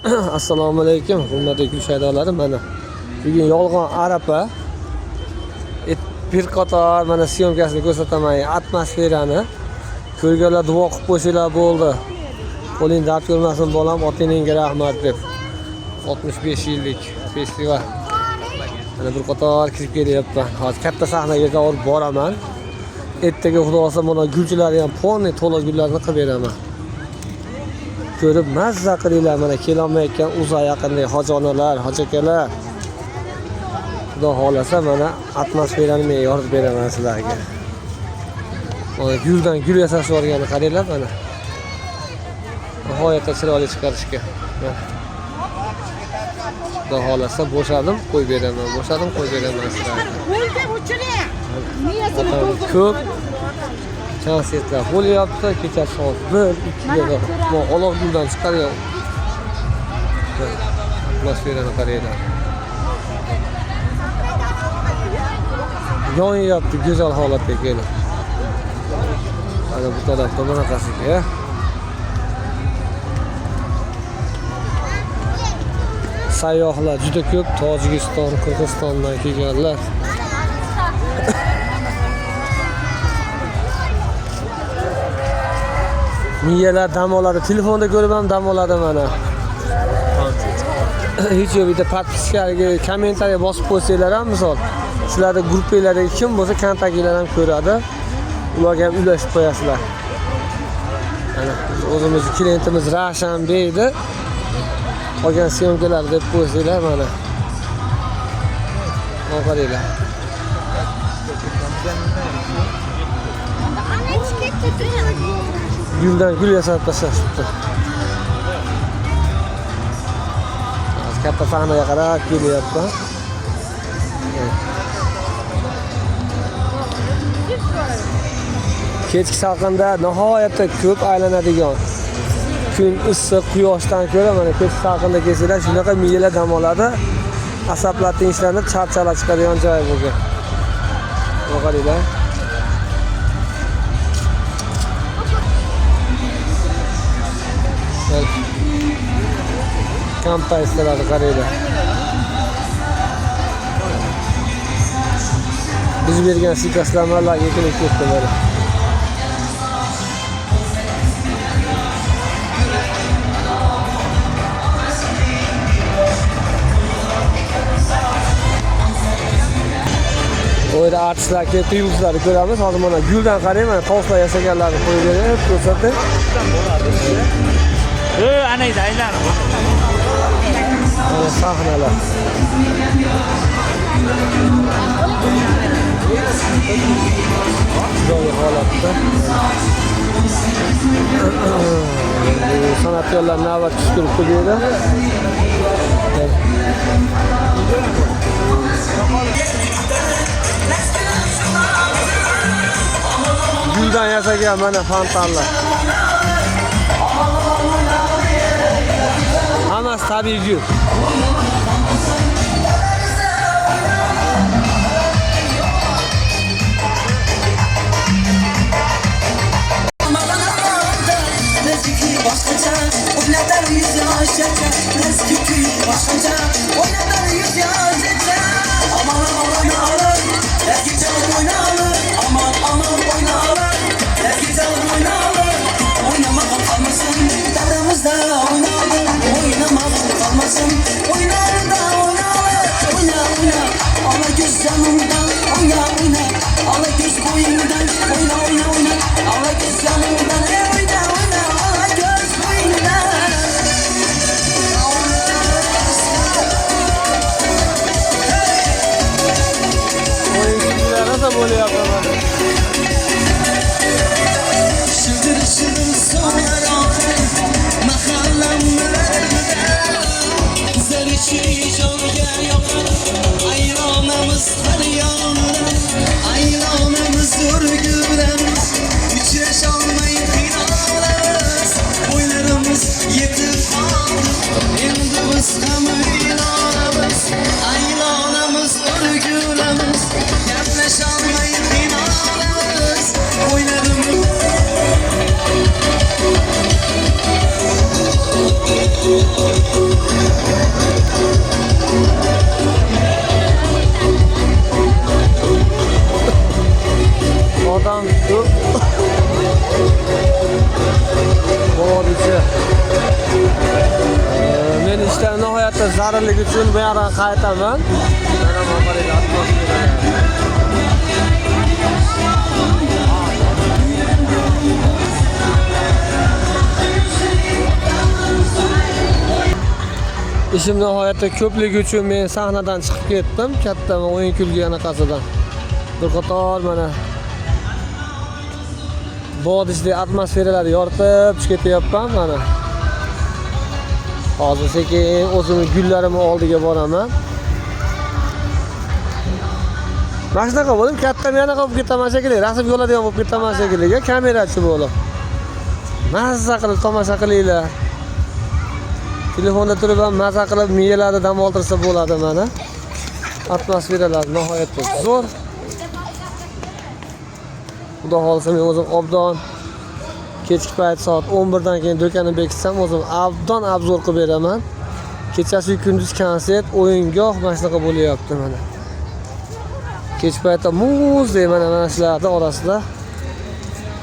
Assalomu alaykum, hurmatli gul shaydolari. Mana bugun yolg'on arapa. Bir qator mana syomkasini ko'rsataman, atmosferani. Ko'rganlar duo qilib qo'ysanglar bo'ldi. Qo'ling dard ko'rmasin bolam, ota-onangga rahmat deb. 65 yillik festival. Mana bir qator kirib kelyapman. Hozir katta sahnaga olib boraman. Ertaga xudo xohlasa mana gulchilarni ham polniy to'la gullarni qilib beraman. Ko'rib mazza qilinglar, mana kelolmayotgan uzoq yaqindagi hoji onalar, hoji akalar. Xudo xohlasa mana atmosferani men yoritib beraman sizlarga. Mana guldan gul yasashib yuborganini qaranglar mana. Nihoyatda chiroyli chiqarishga. Mana. Xudo xohlasa bo'shadim, qo'yib beraman, bo'shadim, qo'yib beraman sizlarga. Odam ko'p. Konsertlar bo'lyapti, kecha soat 1, 2 ga olov guldan chiqargan. Atmosferani qaranglar. Yonyapti go'zal holatga kelib. Mana bu tarafda bunaqasiga. Sayyohlar juda ko'p, Tojikiston, Qirg'izistondan kelganlar. Miyalar dam oladi. Telefonda ko'rib ham dam oladi mana. Hech yo'q, bitta podpiskaga, kommentariya bosib qo'ysanglar ham misol, sizlarda gruppanglardagi kim bo'lsa kontaktinglar ham ko'radi. Ularga ham ulashib qo'yasizlar. Mana o'zimizni klientimiz Rashanbeydi. Qolgan syomkalar deb qo'ysanglar mana. Qaranglar. Guldan gul yasab tashlashibdi. Hozir katta sahnaga qarab kelyapman. Kechki salqinda nihoyatda ko'p aylanadigan. Kun issiq, quyoshdan ko'ra mana kechki salqinda kelsanglar shunaqa miyalar dam oladi. Asablar tinchlanib, charchalar chiqadigan joy bugun. Qaranglar. Kompozitlarni qaranglar. Biz bergan sikaslamalar yekilib ketdi mana. U yerda artistlar kelib, yulduzlarni ko'ramiz. Hozir mana guldan qarang, mana tovuqlar yasaganlarni qo'yib berib ko'rsatdi. Anaydi aylanib. Mana sahnalar. Chiroyli holatda. San'atkorlar navbat kutib turibdi bu yerda. Guldan yasagan mana fontanlar. Hammasi tabiiy gul. Bo'lyapti mana. Şıdır şıdır sular akar mahallemlerde. Zarichi jonga yoqar ayronamiz har yonda. Ayronamiz o'rgulamiz, uchrasholmay qiynalamiz. O'ylarimiz yetib qoldi, endi biz ham uylanamiz. Ayronamiz o'rgulamiz, gaplasholmay qiynalamiz. O'ylarimiz Odam ko'p. Boricha. Men ishlar nihoyatda zarurligi uchun bu yoqdan qaytaman. Mana bu qaranglar, atmosfera. Ishim nihoyatda ko'pligi uchun men sahnadan chiqib ketdim. Katta o'yin kulgi anaqasidan. Bir qator mana bog'dishdek atmosferalar yoritib chiqib ketyapman mana. Hozir sekin o'zimni gullarimni oldiga boraman. Mana shunaqa bo'lib, katta anaqa bo'lib ketaman shekilli, rasmga oladigan bo'lib ketaman shekilli, kamerachi bo'lib. Mazza qilib tomosha qilinglar. Telefonda turib ham maza qilib miyalarni dam oldirsa bo'ladi mana. Atmosferalar nihoyatda zo'r. Xudo xohlasa men o'zim obdon kechki payt soat 11 dan keyin do'konni bekitsam o'zim obdon obzor qilib beraman. Kechasi kunduz konsert, o'yingoh mana shunaqa bo'lyapti mana. Kech paytda muzdek mana shularning orasida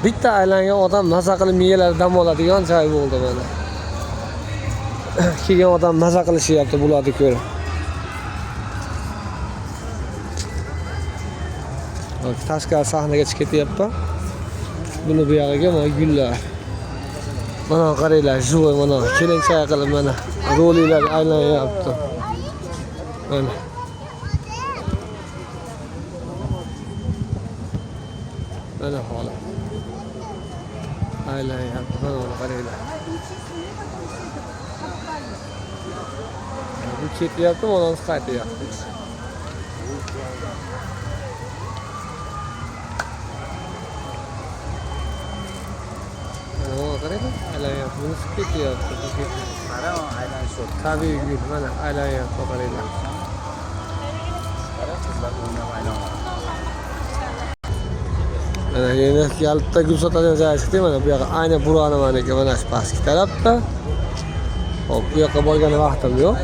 bitta aylangan odam maza qilib miyalari dam oladigan joy bo'ldi mana. Kelgan odam maza qilishyapti bularni ko'rib. Tashqari sahnaga chiqib ketyapman. Buni bu yog'iga mana gullar. Mana qaranglar, живой mana kelinchak qilib mana roliklar aylanyapti. Mana. Mana holat. Aylanyapti. Mana buni qaranglar. Bu ketyapti, mana qaytyapti. Mana qaranglar, aylanyapti. Bunisi ketyapti. Qara, aylanish yo'q. Tabiiy gul mana aylanyapti, qaranglar. Qara, qizlar o'ynab aylanyapti. Mana endi yalta gul sotadigan joyga chiqdik. Mana bu yoqqa ayni burani maniki, mana shu pastki tarafda. Hop, bu yoqqa borgan vaqtim yo'q.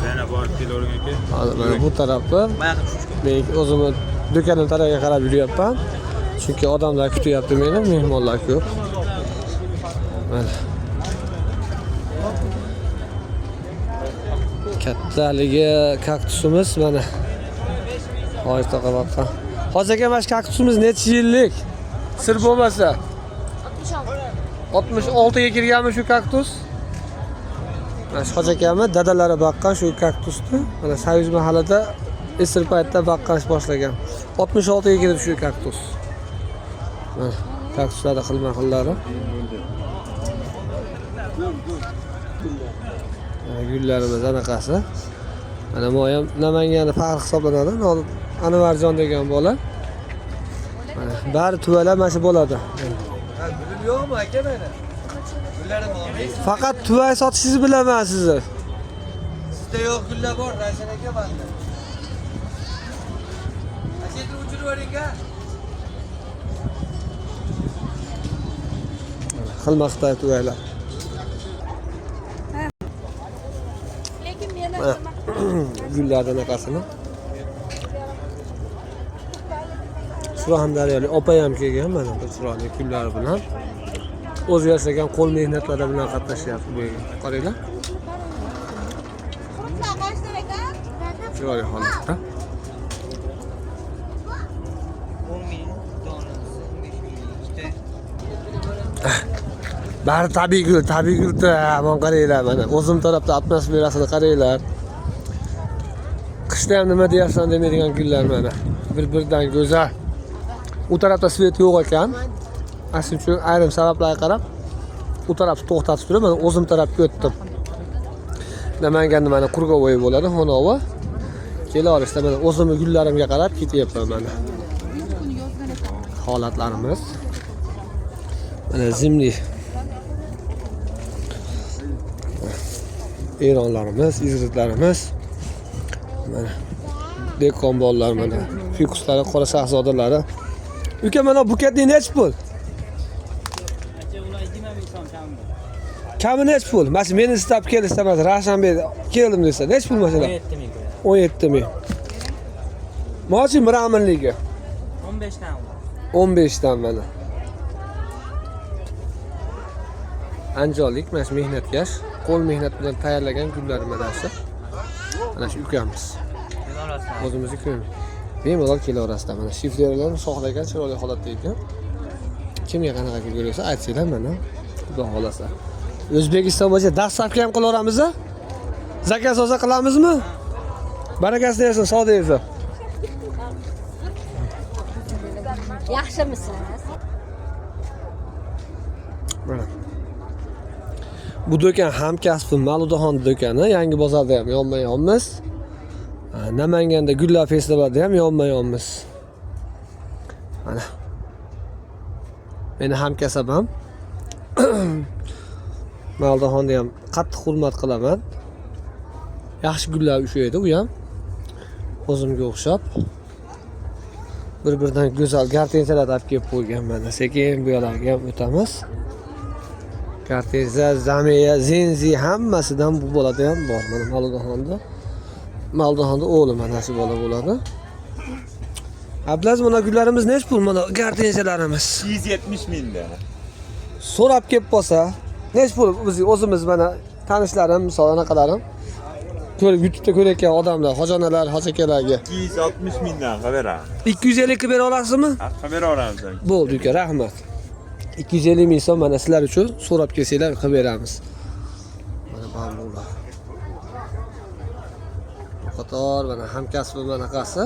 Yana borib kelavering aka. Hozir mana bu tarafda men o'zimni do'konim tarafiga qarab yuryapman. Chunki odamlar kutyapti meni, mehmonlar ko'p. Mana. Kattaligi kaktusimiz mana. Hozir taqaboqqa. Hozir aka, mana shu kaktusimiz necha yillik? Sir bo'lmasa. 66 ga kirganmi shu kaktus? Mana shu hoji akamni dadalari baqqan shu kaktusni. Mana Soyuz mahallada esir paytda baqqan boshlagan. 66 ga kirdi shu kaktus. Mana kaktuslarda xilma-xillari. Mana gullarimiz anaqasi. Mana bu ham Namangani faxri hisoblanadi. Anvarjon degan bola. Mana bari tuvalar mana shu bo'ladi. Gulim yo'qmi aka meni? Gullarim olmaysiz. Faqat tuvak sotishingizni bilaman sizni. Sizda yo'q gullar bor, Ravshan aka menda. Ashetni o'chirib yuboring a. Xilma xil tuvaklar. Lekin meni Mana gullarni anaqasini. Surxondaryolik opa ham kelgan mana bu chiroyli gullar bilan. O'zi yasagan qo'l mehnatlari bilan qatnashyapti bu yerga. Qaranglar. Chiroyli holatda. 10 ming donasi, 15 ming ikkita. Bari tabiiy gul, tabiiy gulda mana qaranglar mana. O'zim tarafda atmosferasini qaranglar. Qishda ham nima deyapsan demaydigan gullar mana. Bir-biridan go'zal. U tarafda svet yo'q ekan. Shuning uchun ayrim sabablarga qarab u tarafni to'xtatib turib, mana o'zim tarafga o'tdim. Namanganda mana Kurgovoy bo'ladi, Xonovi. Kela olishda mana o'zimni gullarimga qarab ketyapman mana. Holatlarimiz. Mana zimniy Eronlarimiz, izritlarimiz. Mana dekon bollar mana fikuslari, qora shahzodalari. Uka, mana buketning nechi pul? Ular 20 ming so'm kamida. Kami nechi pul? Mana shu meni istab kelishsa, mana Ravshanbek keldim desa, nechi pul masalan? 17 ming qo'yadi. 17 ming. Mochi miraminligi 15 dan. 15 dan mana. Andijonlik mana shu mehnatkash, qo'l mehnat bilan tayyorlagan gullar mana shu. Mana shu ukamiz. O'zimizni ko'ramiz. Bemalol kelaverasizlar mana shiflerlarni sog'lagan chiroyli holatda ekan. Kimga qanaqa gul kerak bo'lsa aytsanglar mana. Xudo xolasa. O'zbekiston bo'yicha dastlabki ham qilaveramiz a? Zakaz olsa qilamizmi? Barakasini bersin, sog' deysiz. Yaxshimisiz? Mana. Bu do'kon hamkasbim Ma'ludaxon do'koni, Yangi bozorda ham yonma-yonmiz. Namanganda Gullar festivalida ham yonma-yonmiz. Mana. Meni hamkasabam. Ma'ludaxonni ham qattiq hurmat qilaman. Yaxshi gullar ushlaydi u ham. O'zimga o'xshab. Bir-biridan go'zal gartensiyalar olib kelib qo'ygan mana. Sekin bu yoqlarga ham o'tamiz. Karteza, Zamiya, Zenzi hammasidan bu bolada ham bor. Mana Ma'ludaxonda. Ma'ludaxonda o'g'li mana shu bola bo'ladi. Abdulaziz, mana gullarimiz nechi pul? Mana gartenziyalarimiz. 270 mingda. So'rab kelib qolsa, nechi pul? Biz o'zimiz mana tanishlarim, misol anaqalarim ko'rib YouTube'da ko'rayotgan odamlar, hojonalar, hojakalarga 260 mingdan qilib beramiz. 250 qilib bera olasizmi? Qilib bera olamiz. Bo'ldi uka, rahmat. 250 ming so'm mana sizlar uchun so'rab kelsanglar qilib beramiz. Mana bambular. Bu qator mana hamkasbim anaqasi.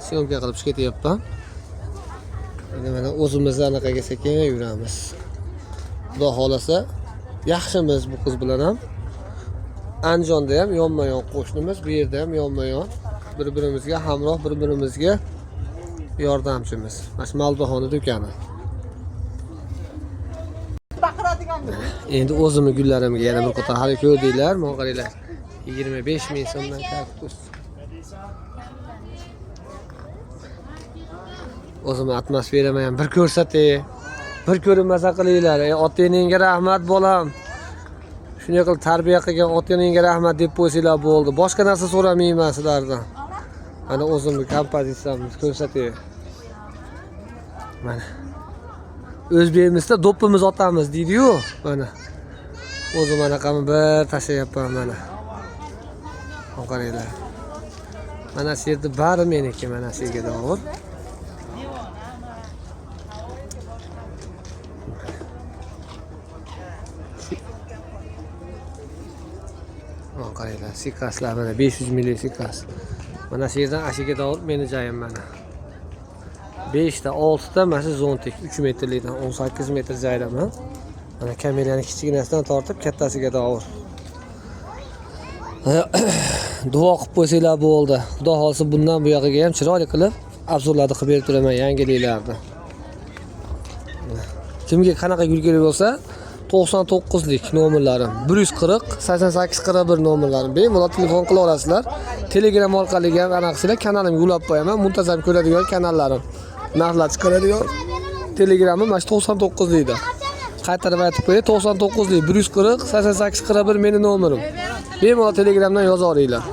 Syomka qilib chiqib ketyapman. Endi mana o'zimizni anaqaga sekin yuramiz. Xudo xolasa yaxshimiz bu qiz bilan ham. Andijonda ham yonma-yon qo'shnimiz, bu yerda ham yonma-yon. Bir-birimizga hamroh, bir-birimizga yordamchimiz. Mana shu Maldaxona do'koni. Endi o'zimni gullarimga yana bir qator hali ko'rdinglar, mana qaranglar. 25 ming so'mdan kaktus. O'zimni atmosferamni ham bir ko'rsatay. Bir ko'rinmasa qilinglar. Ey ota-onangga rahmat bolam. Shunday qilib tarbiya qilgan ota-onangga rahmat deb qo'ysanglar bo'ldi. Boshqa narsa so'ramayman sizlardan. Mana o'zimni kompozitsiyamni ko'rsatay. Mana. O'zbekimizda do'ppimiz otamiz deydi-yu, mana. O'zim anaqamni bir tashlayapman mana. Qaranglar. Mana shu yerda bari meniki, mana shu yerga dovur. Mana qaranglar, sikaslar mana 500 ml sikas. Mana shu yerdan ashiga dovur meni joyim mana. 5 ta, 6 ta mana shu zontik 3 metrlikdan 18 metr joydaman. Mana kamerani kichkinasidan tortib kattasiga dovur. Duo qilib qo'ysanglar bo'ldi. Xudo xolasa bundan bu yog'iga ham chiroyli qilib obzorlarni qilib berib turaman, yangiliklarni. Kimga qanaqa gul kerak bo'lsa, 99lik nomerlarim 140 88 41 nomerlarim. Bemalol telefon qila olasizlar. Telegram orqali ham anaqa qilsanglar, kanalimga ulab qo'yaman. Muntazam ko'radigan kanallarim. Narxlar chiqaradigan Telegramim mana shu 99likda. Qaytarib aytib qo'yay, 99lik 140 88 41 meni nomerim. Bemalol Telegramdan yoza olinglar.